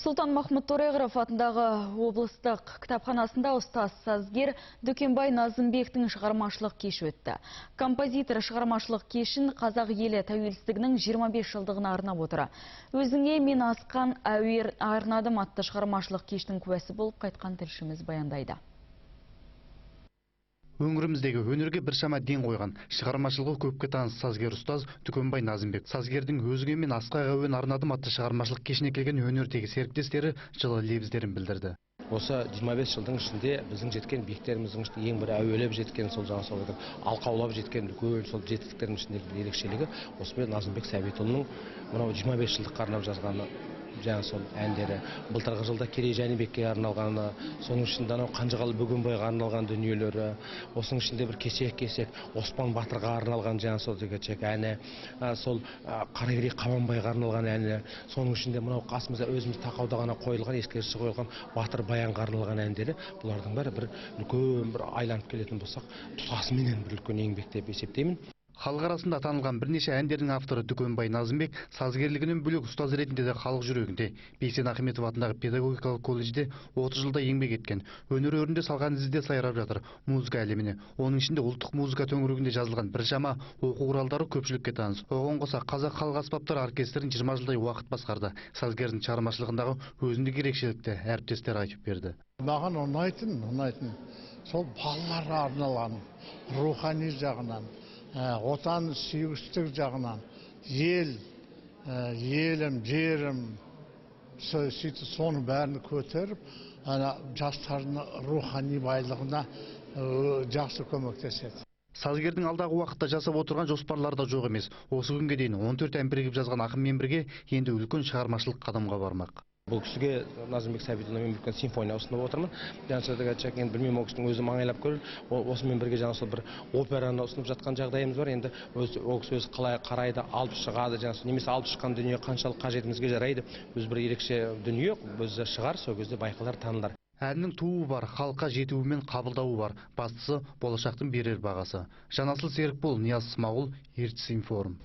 Сұлтанмахмұт Торайғыров атындағы облыстық кітапханасында ұстаз сазгер Дүкенбай Назымбектің шығармашылық кеші өтті. Композитор шығармашылық кешін қазақ елі тәуелсіздігінің 25 жылдығына арнап отыр. Өзіңе мен асқан әуен арнадым атты шығармашылық кештің куәсі болып қайтқан тілшіміз баяндайды. Өңіріміздегі өнерге біршама ден қойған, шығармашылығы көпке таныс сазгер ұстаз Дүкенбай Назымбек. Сазгердің өзіңе мен асқақ әуен арнадым атты шығармашылық кешіне келген өнердегі серіктестері жылы лебіздерін білдірді. Осы 25 жылдың ішінде біздің жеткен биіктеріміздің ішінде ең бір әуелеп жеткен, сол жаңа сол алқаулап жеткен үлкен сол жетістіктердің ішіндегі бір ерекшелігі осымен Назымбек Сәбитұлының мынау 25 жылдыққа арнап жазғаны жаңа сол әндері, былтырғы жылда Керей Жәнібекке арналғаны, соның ішінде анау Қанжығалы Бөгенбайға арналған дүниелері, осының ішінде бір кесек-кесек Оспан батырға арналған жаңа сол дегеншек әні, сол Қаракерей Қабанбайға арналған әні, соның ішінде мынау қасымызда өзіміз тақауда ғана қойылған, ескерткіші қойылған Батыр Баянға арналған әндері, бұлардың бәрі бір үлкен бір айланып келетін болсақ, тұтасыменен бір үлкен еңбек деп есептеймін. Халық арасында танылған бірнеше әндердің авторы Дүкенбай Назымбек сазгерлігінен бөлек ұстаз ретінде де халық жүрегінде. Бейсен Ахметов атындағы педагогикалық колледжде 30 жылда еңбек еткен. Өнер өрінде салған ізі де сайрап жатыр музыка әлеміне. Оның ішінде ұлттық музыка төңірегінде жазылған біршама оқу құралдары көпшілікке таныс. Оған қоса қазақ халық аспаптар оркестрін 20 жылдай уақыт басқарды. Сазгердің шығармашылығындағы өзіндік ерекшелікті әріптестері айтып берді. Маған ұнайтын сол балаларға арналған рухани жағынан, отан сүйгіштік жағынан, ел, елім, жерім, сөйтіп соның бәрін көтеріп, ана жастардың рухани байлығына жақсы көмектеседі. Сазгердің алдағы уақытта жасап отырған жоспарлары да жоқ емес. Осы күнге дейін 14 ән бірігіп жазған ақынмен бірге енді үлкен шығармашылық қадамға бармақ. Бұл кісіге Назымбек Сәбитұлына мен үлкен симфония ұсынып отырмын. Енді білмеймін, ол кісінің өзі маңайлап көрер. Осымен бірге жаңа сол бір операны ұсынып жатқан жағдайымыз бар. Енді ол кісі өзі қалай қарайды, алып шығады, жаңа сол, немесе алып шыққан дүние қаншалық қажетімізге жарайды. Өз бір ерекше дүние, өзі шығар, сол кезде байқалар, танылар. Әннің тууы бар, халыққа жетуі мен қабылдауы бар. Бастысы болашақтың берер бағасы. Жанасыл Серікбол, Нияз Смағұл, Ертіс Информ.